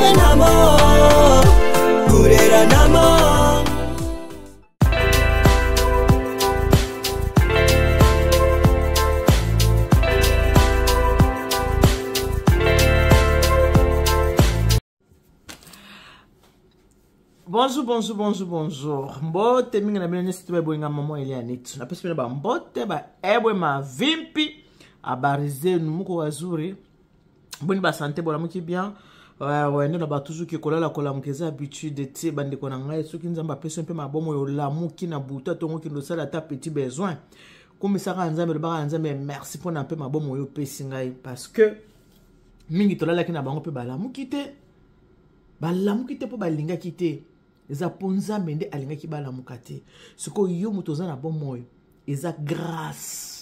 Gureranamo, gureranamo. Bonjour, bonjour, bonjour, bonjour. Mbote mingi na bino nyonso to bolinga maman Eliane. Napesi bino ba mbote ba ebwe mavimpi. Habari zenu, muko wazuri. Boni ba santé bolamuki bien. Ouais, ouais, nde na toujours ke kolala kolamuka eza habitude te bandeko na ngai soki nzambe apesi mpe mabomo oyo olamuki na butu atongo okende osala ata petit besoin kumisaka nzambe lobaka na nzambe merci mpona mpe mabomo oyo opesi ngai parce que mingi tolalaki na bango mpe balamuki te balamuki te mpo balingaki te eza mpo nzambe nde alingaki balamuka te sikoyo yo moto oza na bomoi eza grâce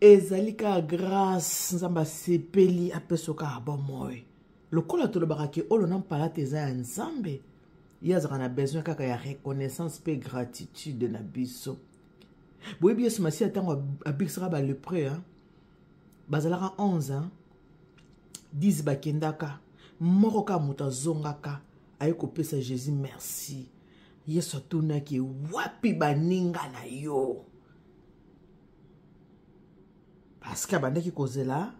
ezali kaka grâce nzambe asepeli apesa kaka bomoi lokola tolobaka ke oyo na mpalata eza ya nzambe ye azalaka na besoin kaka ya reconnaissance mpe gratitude na biso boyebi yesu masiya ntango abikisaka balepre bazalaka 11 hein? 10 bakendaka moko kaka moto azongaka aye kopesa jésus merci yesu atunaki wapi baninga na yo parceke abandaki kozela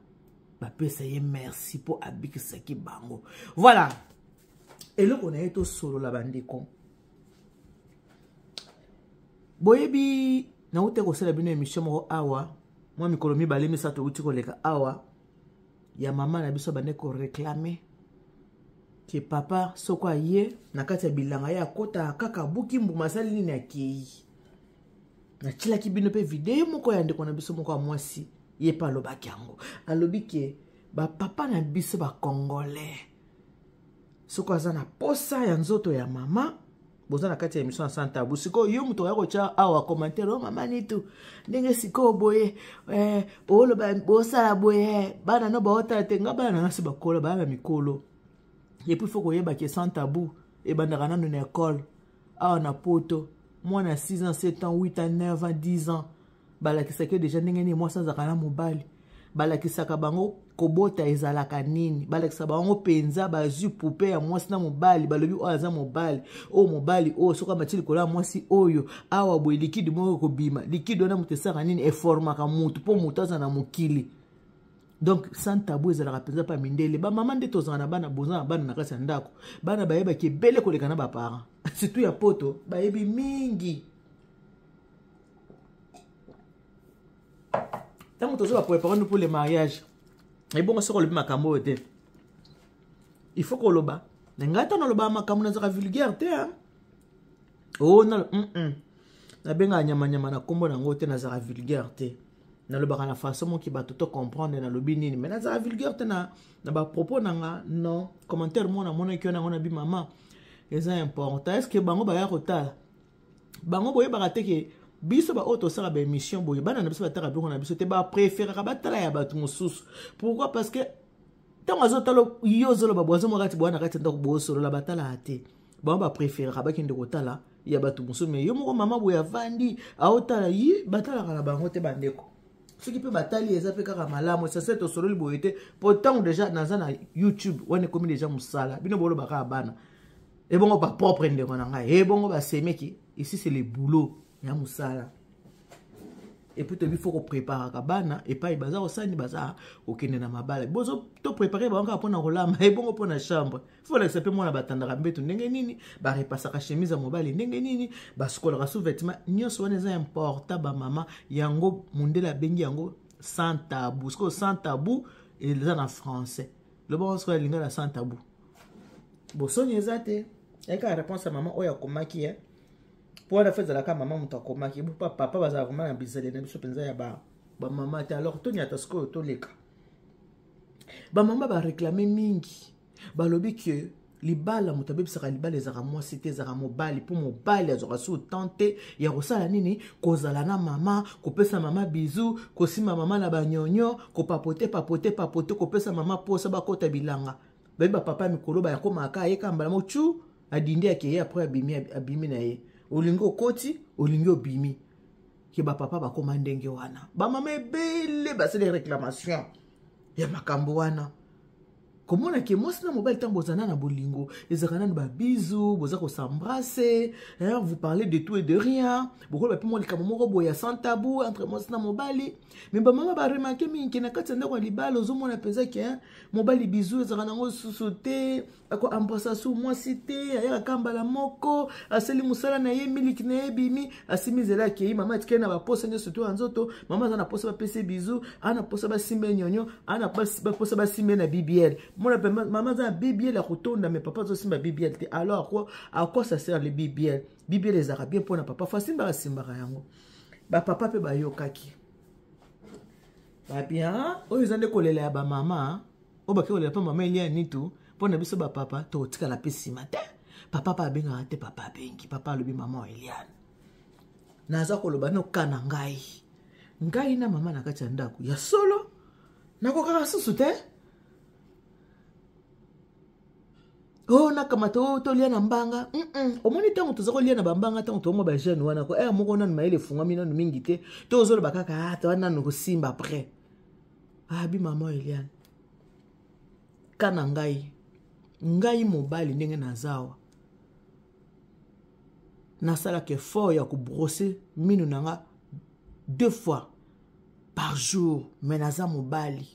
bapesa ye merci mpo abikisaki bango voilà eloko na ye tosolola bandeko boyebi nauti kosala bino émission moko awa mwa mikolo mibale misato euti koleka awa ya mama na biso abandaki koreklame ke papa soko aye na kati ya bilanga ye akotaka kaka abuki mbuma asali nini akei natielaki bino mpe video moko ya ndeko na biso moko ya mwasi ye mpe alobaki yango alobi ke bapapa na biso bacongolais soki aza na posa ya nzoto ya mama boza na kati ya émission ya sans tabou sikoyo yo moto oya kotya awa commentaire o oh, mama nitu ndenge sikoyo boye eh, oloba bosala boye eh, bana no baotala te nga bana na nga si bakola baya na mikolo epuis fo koyeba ke sans tabou ebandaka nano na ekole awa na poto mwana 6 ans 7 ans 8 ans 9 ans 10 ans balakisaki yo deja ndenge nini mwasi azalaka na mobali balakisaka bango kobota ezalaka nini balakisaka bango mpenza bazwi poupe ya mwasi na mobali balobi oyo aza mobali oyo mobali oyo soki amati likolo ya mwasi oyo awa boye likide moko ekobima likide wana moto esalaka nini eformaka motu mpo motu aza na mokili donc sans tabou ezalaka mpenza mpa mindele bamama nde tozala na bana boza na bana na kati ya ndako bana bayebaki ebele koleka na baparent surtout ya poto bayebi mingi ntango toza baprépare nous pour le mariage ebongo soki olobi makambo oyo te il faut koloba na ngai ntango nalobaka makambo nazalaka vulgaire te o oh, na mm -mm. nabengaka nyamanyama na nkombo na yango te nazalaka vulgaire te nalobaka na façon moki bato to comprendre nalobi nini mais nazalaka vulgaire te na, na bapropos na nga non commentaire moko namonaki wana yango nabi mama eza important est ce que bango baya kotala bango boyebaka te ke biso baoyo tosala baémission boye bana na biso bataka biloko na biso te bapréféraka batala ya bato mosusu pourquoi parce que ntango azotala yo ozoloba boye azomona kati boya na kati ya ndako bosolola batalaka te bango bapréféraka bakende kotala ya bato mosusu mais yo moko mama boye avandi aotala ye batalaka na bango te bandeko soki mpe batali eza mpe kaka malamu sase tosololi boye te mpo ntango deja naza na youtube wana ekomi deja mosala bino boloba kaka bana ebongo bapropre ndeko na ngai ebongo basemeki ici c'est le boulot ya mosala epuis toyebi fo kopreparaka bana epai baza kosani baza kokende na mabala bozo toprepare bango kaka mpona kolamba ebongo mpona chambre fo olakisa mpe mwana batandaka mbeto ndenge nini barepasaka chemise ya mobali ndenge nini basukolaka sous vêtement nyonso wana eza important bamama yango mondele abengi yango sans tabou sikoyo sans tabou eza na français loba sikoyo alinga na sans tabou bosoni eza te ayaka réponse ya mama oyo akomaki ye mpo wana fo ezalaka mama moto akomaki bo papa bazala vraimen na bizaleli na biso mpenza ya bamama te alors tonyata sikoyo toleka bamama bareklame mingi balobi ke libala moto abebisaka libala ezalaka mwasi te ezalaka mobali mpo mobali azwaka su temps te ya kosala nini kozala na mama kopesa mama bizu kosimba mama na banyonyo kopapote papote papote kopesa mama posa bakota bilanga bayebi bapapa mikolo bayakomaka ayeka mbala moko cu adindi akeye apres abimi, abimi na ye olingi okoti olingi obimi ke bapapa bakoma ndenge wana bamama ebele basali réclamation ya makambo wana. Komona ke mwasi na mobali ntango bozana na bolingo, ezalaka nanu babizu, boza kosembrasse, hein, vous parlez de tout et de rien, bokoloba mpe mwa likambo moko boye ya sans tabou entre mwasi na mobali. Me bamama baremarke mingi ke na kati ya ndako ya libala, ozomona mpenza ke, hein, mobali bizu ezalaka nango susu te, akoembrasse su mwasi te, ayaka mbala moko, asali mosala na ye, miliki na ye ebimi, asimi nzela, akei. Mama atikali na baposa nyonso to ya nzoto. Mama aza na posa bapesa bizu, aza na posa basimba nyonyo, aza na posa basimba na BBL. Mona mpe mama aza na BBL ya kotonda, mais papa azosimba BBL te. Alors à quoi ça sert le BBL? BBL ezalaka bien mpona papa, fo asimbaka, asimbaka yango. Bapapa mpe bayokaki babien. Oyo eza nde kolela ya bamama oyo bake kolela mpo mama Elia Nitu. Mpo na biso bapapa, tokotikala mpe nsima te. Papa mpe abengaka te, papa abengi, papa alobi: "Mama Eliane, naza koloba noka na ngai, ngai na mama na kati ya ndako ya solo, nakokaka susu te. O oh, nakamata o tolia na mbanga." Omoni, ntango toza kolia na bambanga, ntango toomwa bajeune wana ko ere moko nanu mayele efungwami nanu mingi te, to ozoloba kaka: "Ah, toa nanu kosimba après." Abi: "Mama Eliane, ka na ngai, ngai mobali ndenge naza awa, nasalaka effort ya kobrosser mino na nga deux fois par jour, mais naza mobali,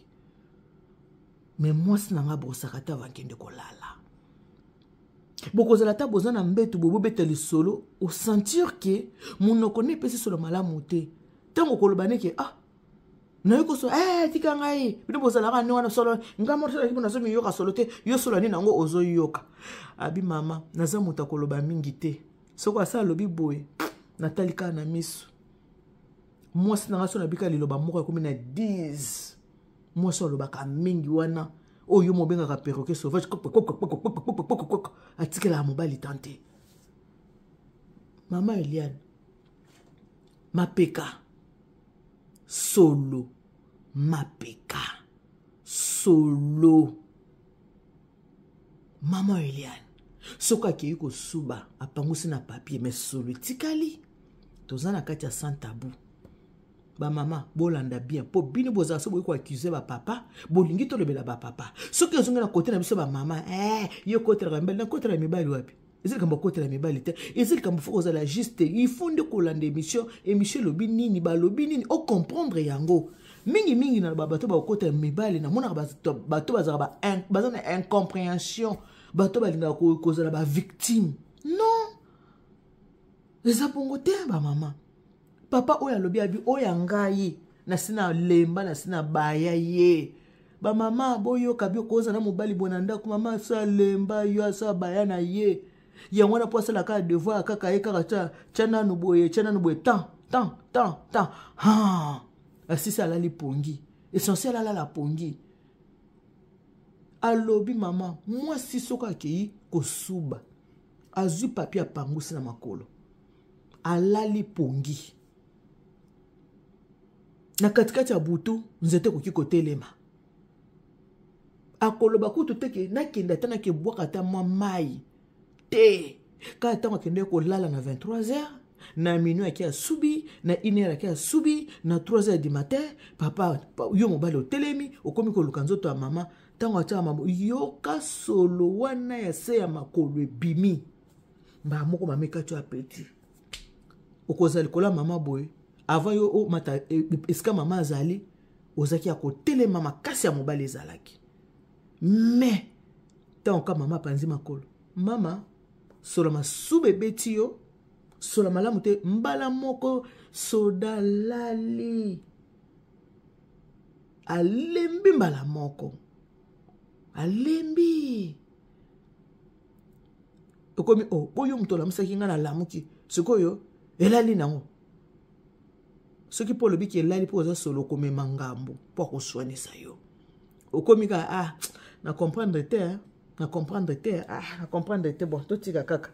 mais mwasi na nga brosaka te avant kende kolala. Bokozala ata boza na mbeto boye, bobeta lisolo, osentir ke monoko nde epesi solo malamu te. Ntango koloba neke: 'Ah, nayoki koso, eh, tika ngai, bino bozalaka nde wana solo, ngai moko salaki mpo nazomiyoka solo te. Yo solo nini yango ozoyoka?' Abi: 'Mama, naza moto akoloba mingi te. Soki asa alobi boye, natali kaka na miso mwasi na ngai. So nabika liloba moko, ekomi na 10. Mwasi alobaka mingi wana oyo mobengaka perroquet sauvage, atikelaka mobali tan te. Mama Eliane, mapeka solo, mapeka solo. Mama Eliane, soki akei kosuba, apangusi na papier, mais solo etikali. Toza na kati ya sans tabou. Bamama, bolanda bien, mpo bino bozala so boyi koaccuser bapapa. Bolingi tolobela bapapa, soki ozongi na kote na biso bamama, eh, yo kotelaka mibali, nakotela mibali wapi? Eza likambo akotela mibali te, eza likambo fo kozala juste. Il faut nde kolanda émission. Émission elobi nini? Balobi nini? Ocomprendre yango mingimingi. Na bato bakotela mibali, namonaka bato bazalaka baza na incompréhension, bato balingaka kozala bavictime. Non, eza bongo te. Bamama, papa oyo alobi, abi oyo ya ngai, nasi na lemba, nasi na baya ye. Bamama, boyoka bi koza na mobali boye na ndako, mama aso alemba yo, aso abaya na ye. Yango wana mpo asala kaka devoir kaka ye kaka, tya, tya nanu boye, tya nanu boye, tan tan tan tan, ha asisi, alali pongi. Essentiel alala pongi." Alobi: "Mama, mwasi soki akei kosuba, azwi papier, apangusi na makolo, alali pongi, na katikati ya butu nzete ekoki kotelema. Akoloba kutu teke nakende ata nakebwaka ata mwa mai te. Kaka ntango akende kolala na 23 heures, na minuit ake asubi, na 1 heure ake asubi, na 3 heures du matin, papa, yo mobali otelemi, okomi koluka nzoto ya mama. Ntango atiaka mamo, yoka solo wana ya se ya makolo ebimi mbala moko, mama ekati yo apeti. Okozala likolo ya mama boye, avant yo omata esika mama azali, ozalaki ya kotelema makasi ya mobali ezalaki. Mais ntango ka mama apanzi makolo, mama solo masuba ebeti yo, sola malamu te, mbala moko soda lali, alembi mbala moko, alembi. Ekomi o oh, oyo moto olamusaki ngai, nalamuki sikoyo, elali nango. Soki mpo olobiki elali mpo oza solo, okomema ngambo mpo akoswanisa yo. Okomi kaka: 'Ah, na comprendre te, na comprendre te, ah, na comprendre te. Bon, totika kaka,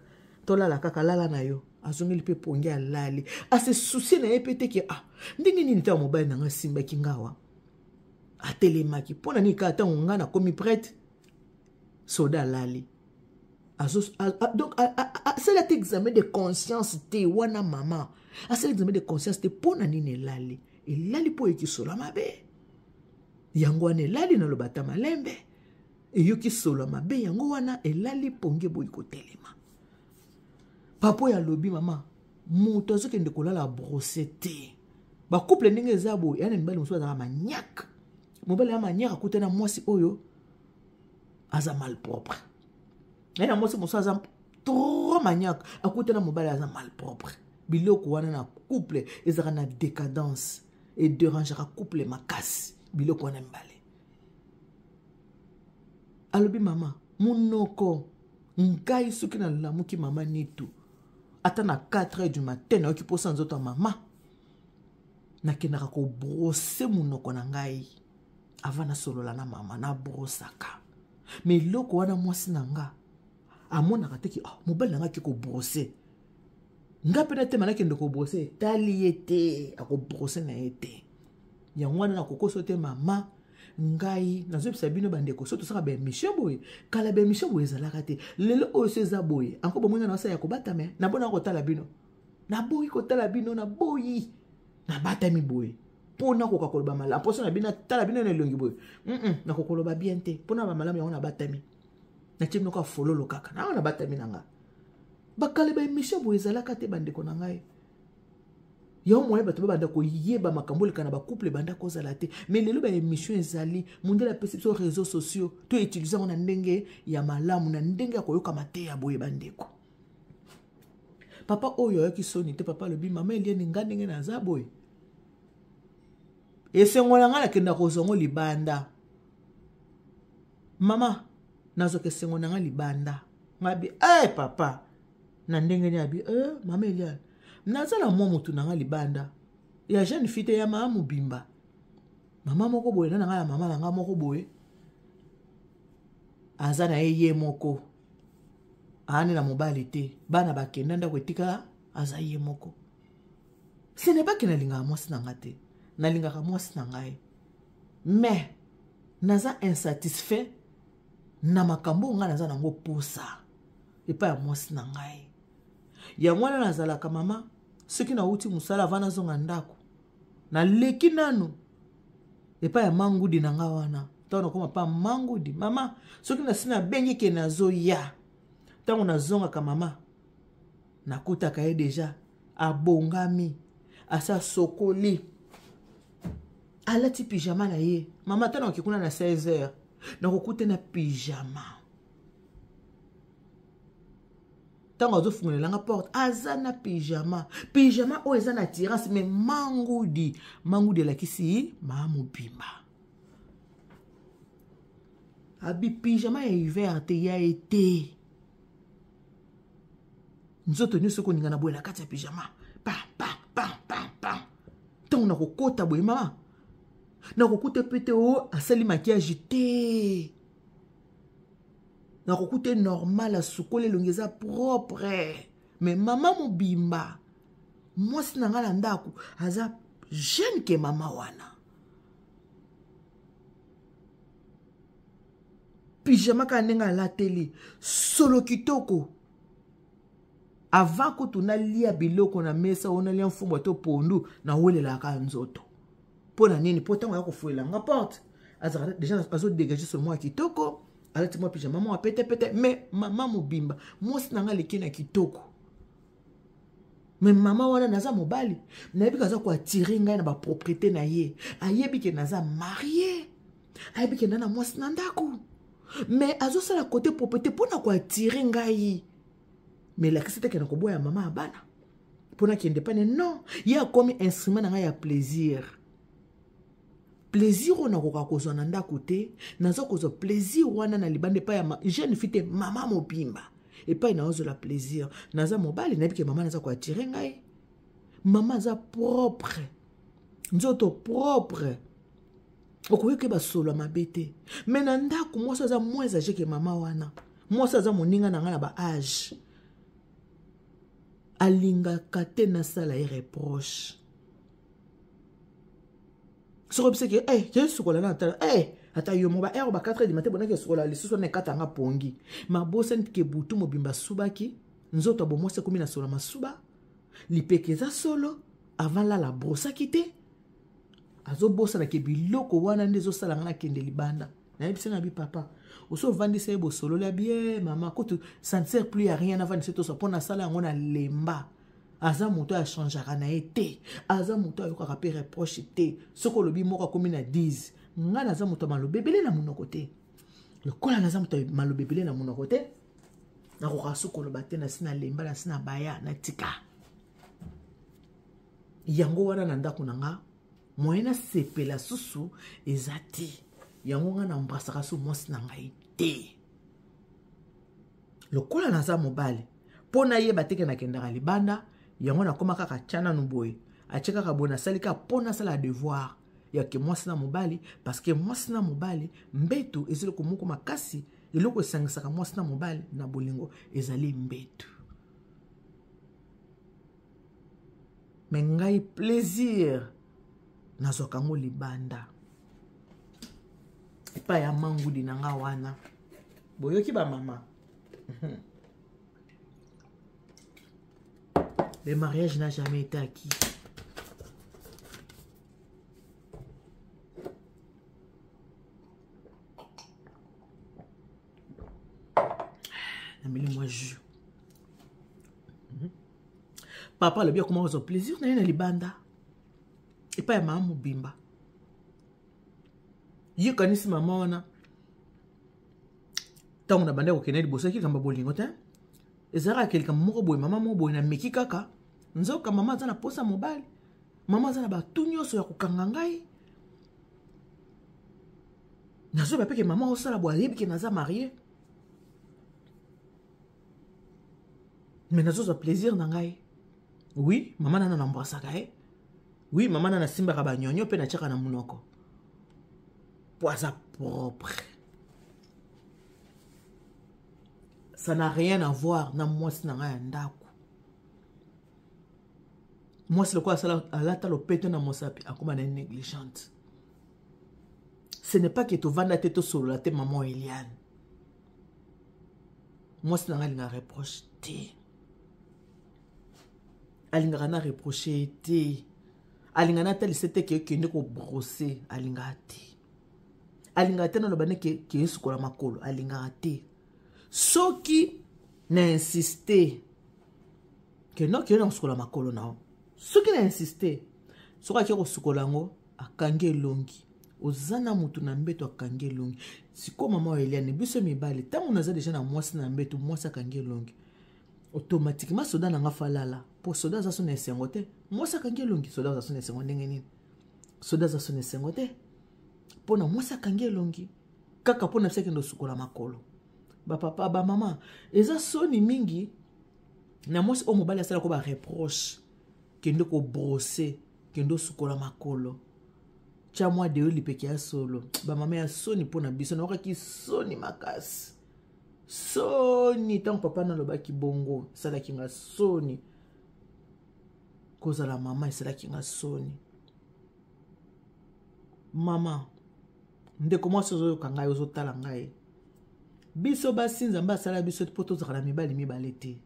tolala kaka.' Lala na yo." Azongeli mpe pongi, alali, ase soucier na ye mpe te ke: 'Ah, ndenge nini ntango mobali na ngai asimbaki ngawa, atelemaki mpo na nini? Kaka ntango ngai nakomi prête, soda alali.' Donc asali ata examen de conscience te wana. Mama asali examen de conscience te. Mpo na nini elali? Elali mpo ekisola mabe, yango wana elali. Naloba ata malembe. Eyoki solo ya mabe, yango wana elali pongi eboyi kotelema. Papa oyo alobi, mama, moto azokende kolala brose te. Bacouple ndenge eza boye, ya na mibali mosusu azalaka maniaque. Mobali ya maniaque akutana mwasi oyo aza malpropre. Ya na mwasi mosusu aza trop maniaque, akutana mobali aza malpropre. Biloko wana na couple ezalaka na décadence, ederangeaka couple makasi. Biloko wana mibale. Alobi, mama, monoko ngai soki nalamuki, mama Nitu, ata na 4 heures du matin, nayoki mposa nzoto ya mama, nakendaka kobrosser monoko na ngai avant nasolola na mama. Nabrosaka. Mais eloko wana, mwasi na nga amonaka te ke, oh, mobali na nga ake kobrosser, nga mpe natema nakende kobrosser. Etali ye te, akobrosser na ye te. Yango wana nakokoso te, mama. Ngai nazoyebisa bino, bandeko, so tosala baémission boye. Kala baémission boye ezalaka te. Lelo oyo so eza boye anko bomoi nga naosala ya kobatama. Nabona kotala bino, naboyi kotala bino, naboyi, nabatami boye mpo nakoka koloba malamu. Mposo na bino, natala bino na elongi boye, nakokoloba bien te mpo na bamalamu. Yango nabatami, natie bino kaka fololo kaka nango, nabatami na nga. Bakala baémission boye ezalaka te, bandeko na ngai. Yango moye bato babanda koyeba makambo oleka na bacouple ebanda kozala te. Mais lelo baémission ezali, mondele apesi biso réseaux sociaux, to utiliser yango na ndenge ya malamu, na ndenge ya koyoka mateya boye. Bandeko, papa oyo ayoki soni te. Papa alobi, mama Eliane, nga ndenge naza boye, esengo na ngai nakenda kozwa ngo libanda. Mama, nazwaka esengo na ngai libanda. Ngabi e eh, papa, na ndenge nini? Abi e, mama Eliane, naza na mwa motu na ngai libanda ya jeune fille te, ya mama mobimba, mama moko boye na ngai ya mama na ngai moko boye, aza na ye ye moko, aane na mobali te, bana bakenda, ndako etikala, aza ye moko. Ce n'est pas ke nalingaka mwasi na nga te, nalingaka mwasi na ngai, mais naza insatisfait na makambo oyo ngai naza nango posa epai ya mwasi na ngai. Yango wana nazalaka, mama, soki nauti mosala, avant nazonga ndako, naleki nanu epai ya mangudi na ngai wana. Ntango nakoma pa mangudi, mama, soki nasi nabengi ke nazoya, ntango nazongaka, mama, nakutaka ye déjà abongami, asi asokoli, alati pyjama na ye. Mama, ata nakoki kuna na 16 heures, nakokuta na pyjama. Ntango azofungolela porte, aza na pyjama, pyjama oyo eza na tirance. Mais mangudi, mangudi elakisi maa mobimba. Abi pyjama ya hiver te, ya été. Nzoto nyonso ekoninga na boye na kati ya pyjama, pa pa pa pa pa. Ntango nakokota boye, mama, nakokuta mpe te o asali maquillage te, nakokuta normal, asukoli, elongi eza propre. Mais mama mobimba, mwasi na ngai na ndako, aza jeune ke mama wana. Pyjama kaka ndenge alateli, solo kitoko. Avant kutu nalia biloko na mesa oyo, nalia mfumbwa to pondu, nawelelaka nzoto. Mpo na nini? Mpo ntango ya kofulela nga porte, azalaka déjà azodégager solo mwa kitoko, alati mwa pyjama mwa petepete. Mais mama mobimba, mwasi na nga, aleki na kitoko. Mais mama wana, naza mobali, nayebi ke aza koattirer ngai na bapropriété na ye. Ayebi ke naza marié, ayebi ke na na mwasi na ndako, mais azosala côté propriété mpo na koattirer ngai. Mais elakisi te ke na koboya mama ya bana mpo nakende pane. Non, ye akomi instrument na ngai ya plaisir. Plaisir oyo nakoka kozwa na ndako te, naza kozwa plaisir wana na libanda epai ya jeune fille te, mama mobimba epai naozwela plaisir. Naza mobali, nayebi ke mama naza koattirer ngai. Mama aza propre, nzoto propre, okoyoki basolo ya mabe te. Mais na ndako, mwasi aza moins âgé ke mama wana, mwasi aza moninga na ngai na baâge, alingaka te nasala ye reproche. Soki obisaki eh, ke sukola na tala eh, ata yo mo ba heure ba 4 heures du matin, bonaki esukola lisusu wana, ekatanga pongi. Mabosani ke butu mobimba asubaki, nzoto ya bomwasi ekomi na solo masuba, lipeke eza solo, avant lala abrosaki te. Azobosana ke biloko wana nde ezosala nga nakende libanda. Nayebisi na bi papa, oso ovandisa ye bosololi abi ye mama kutu ça ne sert plus à rien navandisa tosa mpo nasala yango na lemba. Aza moto achangeaka na ye te, aza moto ayokaka mpe reproche te. Soki olobi moko akomi na 10. Ngai naza moto ya maloba ebele na monoko te. Lokola naza moto ya maloba ebele na monoko te, nakoka so koloba te, nasi na lemba, nasi na baya, natika yango wana na ndako na nga. Moyen nasepela susu eza te. Yango nga na embrassaka so mwasi na ngai te. Lokola naza mobali, mpo nayeba teke nakendaka libanda, yango nakóma kaka tya nanu boye, atie kaka boye, nasali kaka mpo nasala devoir ya ke mwasi na mobali, parce que mwasi na mobali, mbeto eza eloko moko makasi. Eloko esangisaka mwasi na mobali na bolingo ezali mbeto. Me ngai plaisir nazwaka yango libanda epai ya mangudi na nga wana. Boyoki bamama, le mariage n'a jamais été acquis. Nameli mwa jus. Papa alobi akoma kozwa plaisir na ye na libanda epai ya mama mobimba. Ye kanisi mama wana, ntango na banda kokende liboso, aki likambo ya bolingo te, ezalaka likambo moko boye, mama moko boye nameki kaka. Nzoka mama aza na posa mobali, mama aza na batu nyonso ya kokanga ngai. Nazoyeba mpe ke mama osala boye, ayebi ke naza marie, me nazozwa plaisir na ngai. Oui, mama nana nambrasaka ye. Oui, mama nana asimbaka banyonyo mpe natiaka na monoko po aza propre. Ça n'a rien à voir na mwasi na ngai ya ndako. Mwasi lokola asala alata lopete na mosapi, akóma na ye négligente. Ce n'est pas ke tovanda te, tosolola te. Mama Eliane, mwasi na ngai alingaka reproche te, alingaka na reproche ye te, alingaka natalisa te ke okende kobrose, alingaka te, alingaka te naloba nde ke esukola makolo, alingaka te. Soki na insiste ke no kende na kosukola makolo na yo, soki na insiste, soki ake kosukola yango, akangi elongi. Oza na motu na mbeto, akangi elongi. Sikoyo mama oyo Eliane, biso mibale, ntango naza deja na mwasi na mbeto, mwasi akangi elongi, automatiquement soda na nga falala, mpo soda aza so na esengo te. Mwasi akangi elongi, soda aza so na esengo ndenge nini? Soda aza so na esengo te mpo na mwasi akangi elongi kaka mpo na biso akende osukola makolo. Bapapa, bamama, eza soni mingi na mwasi oyo mobali asalako bareproche: kende kobrose, kende osukola makolo, tya mwa deo lipeke ya solo. Bamama, ya soni mpo na biso. Nayokaki soni makasi, soni ntango papa nalobaki bongo. Esalaki nga soni kozala mama, esalaki nga soni mama. Ndeko mwasi ozoyoka ngai, ozotala ngai, biso basi, Nzambe asala biso mpo tozalaka na mibali mibale te.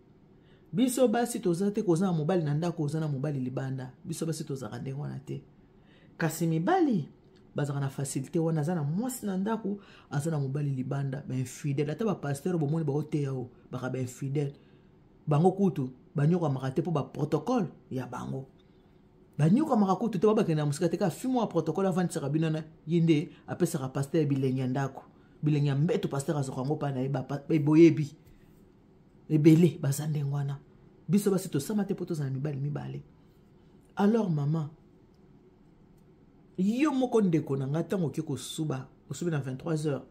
Biso basi toza te koza na mobali na ndako, oza na mobali libanda. Biso basi tozalaka ndenge wana te. Kasi mibali bazalaka na facilité wana: aza na mwasi na ndako, aza na mobali libanda. Bainfidèle, ata bapasteur bomoni baoteya o baka bainfidèle, bango kutu banyokwamaka te mpo baprotocole ya bango banyokwamaka kutu te. Babakende na mosika te, kaka fimo ya protocole avandisaka bino na ye nde apesaka pasteur bilenge ya ndako, bilenge ya mbeto. Pasteur azwaka yango mpa na ye. Boyebi ebele baza ndenge wana. Biso basi tosama te mpo tozala mibali mibale. Alors mama, yo moko ndeko na ngai, ntango oke kosuba, osubi na 23 heures,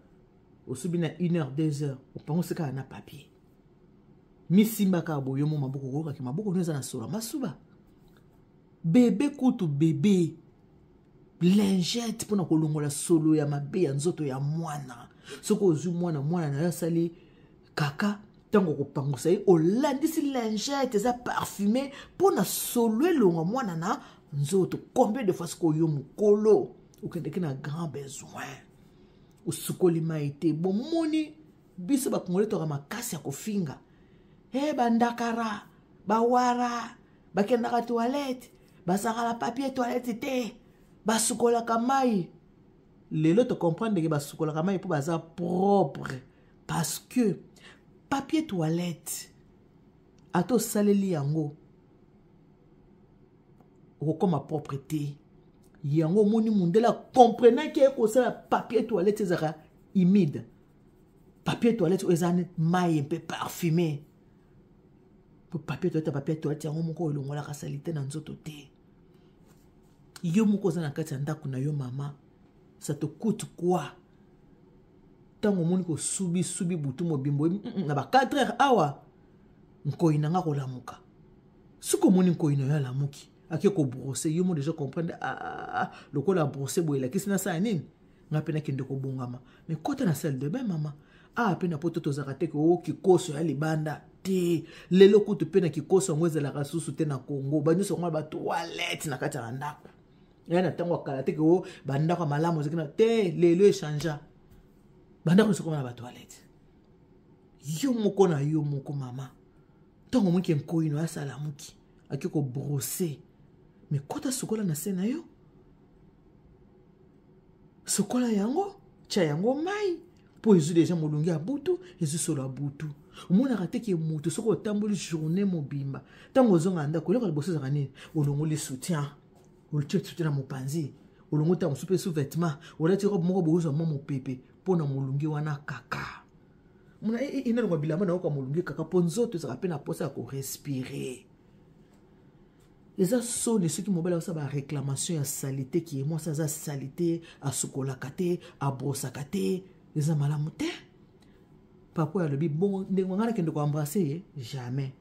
osubi na 1 heure, 2 heures, opangusi kaka na papier, misimba kaka boye mo maboko, koyokaki maboko no eza na solo masuba. Bebe kutu, bebe lingette mpona kolongola solo ya mabe ya nzoto ya mwana. Soki ozwi mwana, mwana na yo asali kaka, ntango okopangusa ye, olandisi lingette eza parfume mpona solo elongwa mwana na nzoto. Combien de fois sikoyo yo mokolo okendeki na grand besoin, osukoli mai te? Bomoni, biso bakongole toka makasi ya kofinga e bandakara, bawara bakendaka toilette, bazalaka na papier toilette te, basukolaka mai. Lelo tocomprendre ke basukolaka mai mpo baza propre, parce que papier toilette ata osaleli yango okokoma propre te. Yango omoni mundele akomprenaki ye kosala papier toilette ezalaka humide, papier toilette oyo eza mai mpe parfume, po papier toilette, papier toilette yango moko elongolaka salite na nzoto te. Yo moko oza na kati ya ndako na yo mama, ça te coûte quoi ntango omoni kosubisubi butu mobimbo na ba 4 heures awa nkoi na nga kolamuka? Soki omoni nkoi na yo alamuki, ake kobrosser, yo mo déjà comprendre: ah, ah, ah, lokola abrosser boye, elakisi nasala nini? Nga mpe nakende kobongama. Mais kota na salle de bain, mama. Awa mpe na poto tozalaka te ke o kikoso ya libanda te. Lelo kutu mpe na kikoso yango ezalaka susu te. Na Congo banyonso yango na batoilette na kati ya bandako ya na ntango ya kala te ke o bandako ya malamu ezalaki na te. Lelo echangea, bandako nyonso koma na batoilette. Yo moko na yo moko mama, ntango omoki nkoi no asalamuki, ake kobrosser, mais kota sukola na se na yo, sukola yango, tia yango mai mpo ezwi deja molunge ya butu, ezwi solo ya butu. Omonaka te ke moto soki otamboli journée mobimba, ntango ozonga ndako, eloko liboso ezalaka nini? Olongoli soutien, otie soutien na mopanzi, olongoli ntango mosusu mpe sous vêtement, olati robe moko boye, ozwa mwa mopepe mpo na molunge wana kaka. Mona inalongwa bilamba na yoka molunge kaka, mpo nzoto ezalaka mpe na mposa ya korespirer. Eza soni soki mobali akosala baréclamation ya saleté, ke mwasi aza saleté, asukolaka te, abrosaka te. Eza malamu te. Papa oyo alobi bongo, ndenge ngai nakende koembrasser ye, jamais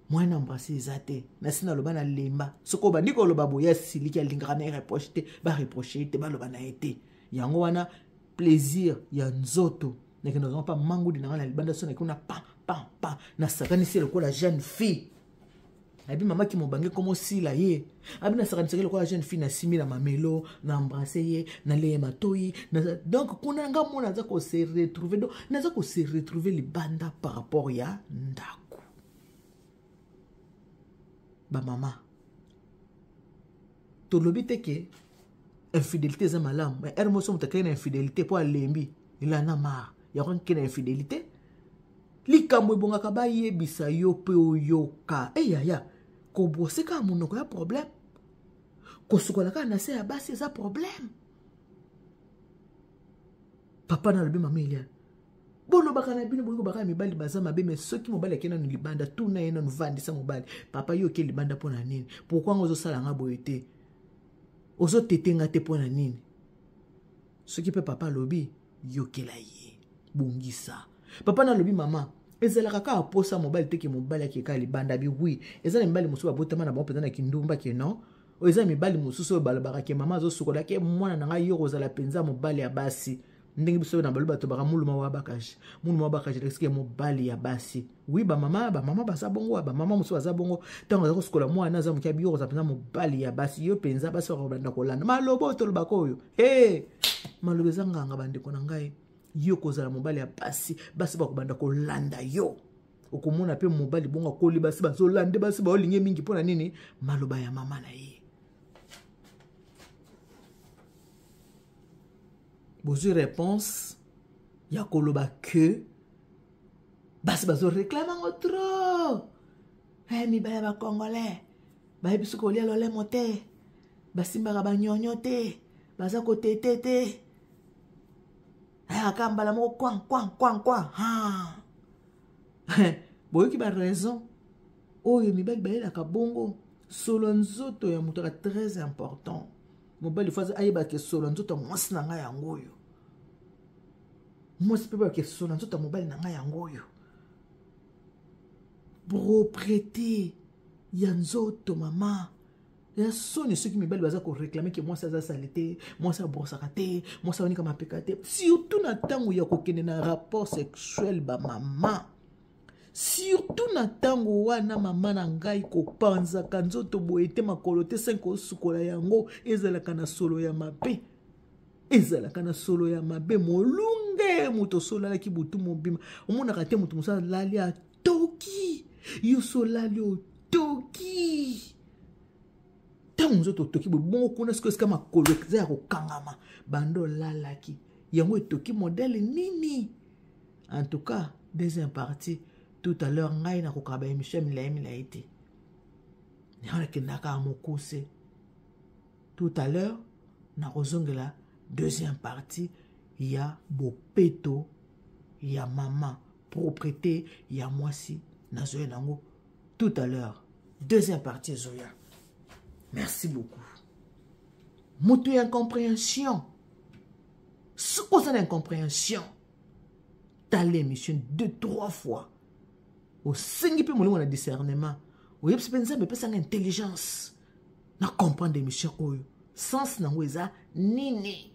moyen na embrasser eza te. Nasi naloba, nalemba. Soki obandi koloba boye, asiliki, alingaka na ye reproche te, bareproche ye te, baloba na ye te. Yango wana plaisir ya nzoto, nakende kozanga mpa mangudi na ngai na libanda. So naki kuna, pa pa pa, nasakanisi lokola jeune fille. Abi mama kimobange komo osila ye, abi nasakanisaki lokola jeune fille, nasimi na mamelo, na embrasser ye, naleye matoi. Donc kuna nga mona aza kose retrouver, donc naza kose retrouver libanda par rapport ya ndako. Bamama, tolobi te ke infidélité eza malamu, mais heure moso moto akei na infidélité mpo alembi, elana mar yango akei na infidélité. Likambo ebongaka bayebisa yo mpe oyoka. Eyaya, kobrosser kaka monoko ya problème, kosukola kaka na se ya basi eza problème. Papa nalobi, mama Eliane, bolobaka na bino bolingo baka mibali baza mabe, mais soki mobali akei nanu libanda, tuna ye nanu, vandisa mobali: papa, yo oke libanda mpo na nini? Pourquoi ngo ozosala nga boye te? Ozotete nga te mpo na nini? Soki mpe papa alobi, yokela ye, bongisa. Papa nalobi, mama, ezalaka kaka posa mobali te ke mobali akeka libanda. Bi oui, eza na mibali mosusu babotama na bango mpenza na kindumba, ke non, oyo eza mibali mosusu oyo balobaka ke mama azosukola ke mwana na ngai, yo kozala mpenza mobali ya basi. Ndenge biso na baloba, tobaka muluma wa bakaji, muluma wa bakaji elakisiki mobali ya basi. Oui, bamama, bamama baza bongo, bamama mosusu baza bongo. Ntango aza kosukola mwana aza moke, abi yo kozala mpenza mobali ya basi, yo mpenza basi bakobanda kolanda maloba oyo tolobaka oyo. He, maloba eza nganga, bandeko na ngai. Yo kozala mobali ya basi, basi bakobanda kolanda yo. Okomona mpe mobali bongo akoli, basi bazolande, basi baolinge mingi. Mpo na nini? Maloba ya mama na ye. Bozwi réponse ya koloba ke basi bazoréclamer yango trop. Hey, mibali ya bacongolais bayebi soki kolia lolemo te, basimbaka banyonyo te, baza kotete te, ayaka mbala moko kwan kwan kwan kwan. Boyoki baraison oyo mibali bayelaka bongo. Solo nzoto ya moto aka très important. Mobali faut ayebaka solo nzoto ya mwasi na ngai yango oyo, mwasi mpe bayebaka solo nzoto ya mobali na ngai yango oyo. Propreté ya nzoto, mama, ya soni soki mibali baza koréclamer ke mwasi aza sale te, mwasi abrosaka te, mwasi aonika mapeka te, surtout na ntango ya kokende na rapport sexuel. Bamama, surtout na ntango wana, mama na ngai, kopanzaka nzoto boye te, makolo te sans kosukola yango, ezalaka na solo ya mabe, ezalaka na solo ya mabe. Molunge, moto osolalaki butu mobima, omonaka te moto mosusu alali atoki, yo so olali otoki. Ntango Ntango nzoto otoki boye bongo kuna sikoyo esika makolo eza ya kokangama banda olalaki yango etoki modele nini? En tout cas, deuxième partie tout à l'heure. Ngai nakokaka ba émission ya milai milai te, yango nakendaka ya mokuse. Tout à l'heure nakozongela deuxième partie ya bopeto ya mama, propreté ya mwasi. Nazoya nango tout à l'heure, deuxième partie ezoya. Merci beaucoup. Moto ya incompréhension, soki oza na incompréhension, tala émission deux trois fois, osengi mpe molimo na discernement, oyebisi mpe Nzambe epesanga intelligence na comprendre émission oyo, sens nango eza nini.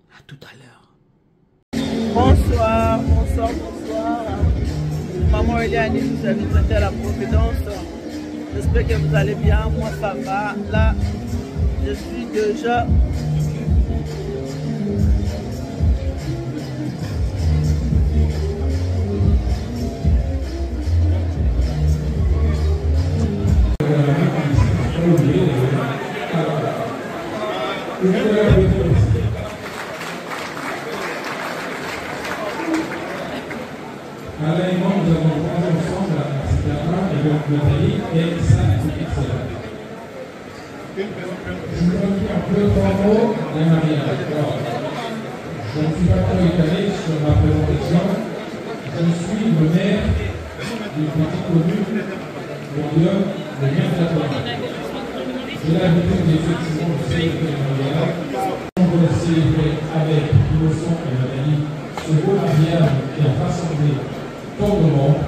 À tout à l'heure. Bonsoir, bonsoir, bonsoir. Maman Eliane, vous avez traité à la Providence. J'espère que vous allez bien. Moi, ça va. Là, je suis déjà. Alain et moi, nous avons grandi ensemble à Citana et donc Nathalie et sa petite sœur. Je voudrais dire deux, trois mots d'un mariage. Alors, je ne suis pas trop étalé sur ma présentation. Je suis le maire d'une petite commune, Bourgogne, le maire de la commune. J'ai l'habitude effectivement de célébrer le mariage. On voulait célébrer avec Innocent et Nathalie ce beau mariage qui a rassemblé tant de monde.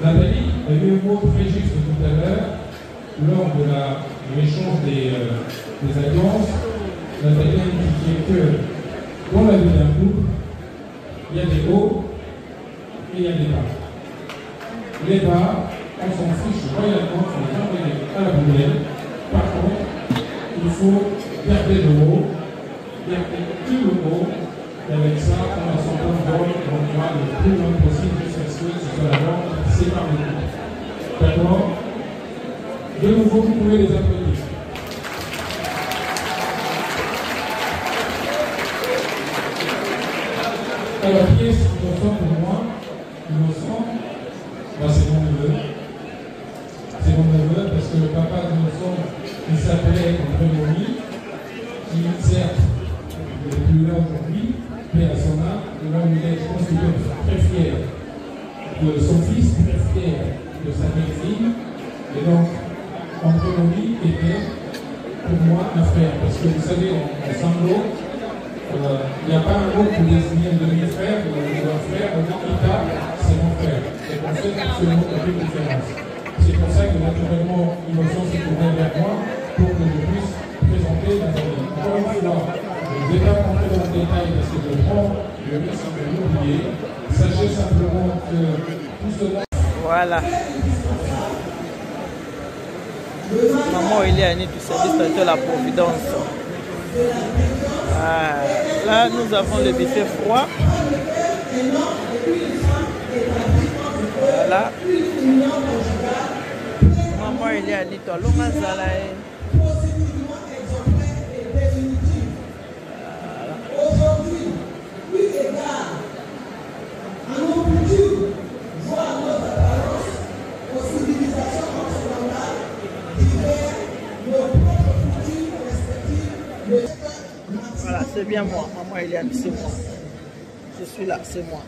Nathalie a eu un mot très juste tout à l'heure, lors de l'échange des alliances. Nathalie a indiqué que dans la vie d'un couple, il y a des hauts et il y a des bas. Les bas, on s'en fiche royalement, il faut les envoyer à la poubelle. Par contre, il faut garder le haut, garder tout le haut, et avec ça, on va s'en prendre, on ira le plus loin possible jusqu'à ce que ce soit la mort qui sépare le couple. D'accord? De nouveau, vous pouvez les applaudir. Alors, qui est Innocent pour moi? Innocent, c'est mon neveu. C'est mon neveu parce que le papa d'Innocent, il s'appelait André Momi, qui certes n'est plus là aujourd'hui, mais à son âme, et là où il est, je pense qu'il est très fier de son fils, très fier de sa belle-fille. Et donc, André Momi était pour moi un frère, parce que vous savez, en Sango, il n'y a pas un mot pour désigner un demi-frère ou un frère, on dit Ita, c'est mon frère. Et on fait absolument aucune différence. C'est pour ça que naturellement, Innocent s'est tourné vers moi pour que je puisse présenter Nathalie. Encore une fois, je ne vais pas rentrer dans le détail parce que je prends le risque de l'oublier. Sachez simplement que tout cela. Voilà. Maman Eliane du service de la Providence. Ah, là, nous avons le buffet froid. Voilà. Maman Eliane, toi, l'homme Zalae. Aujourd'hui, eu égard à nos coutumes, voire à nos apparences, aux civilisations occidentales, divers, nos propres coutumes respectives, le Voilà, c'est bien moi, Maman Eliane, c'est moi. Je suis là, c'est moi.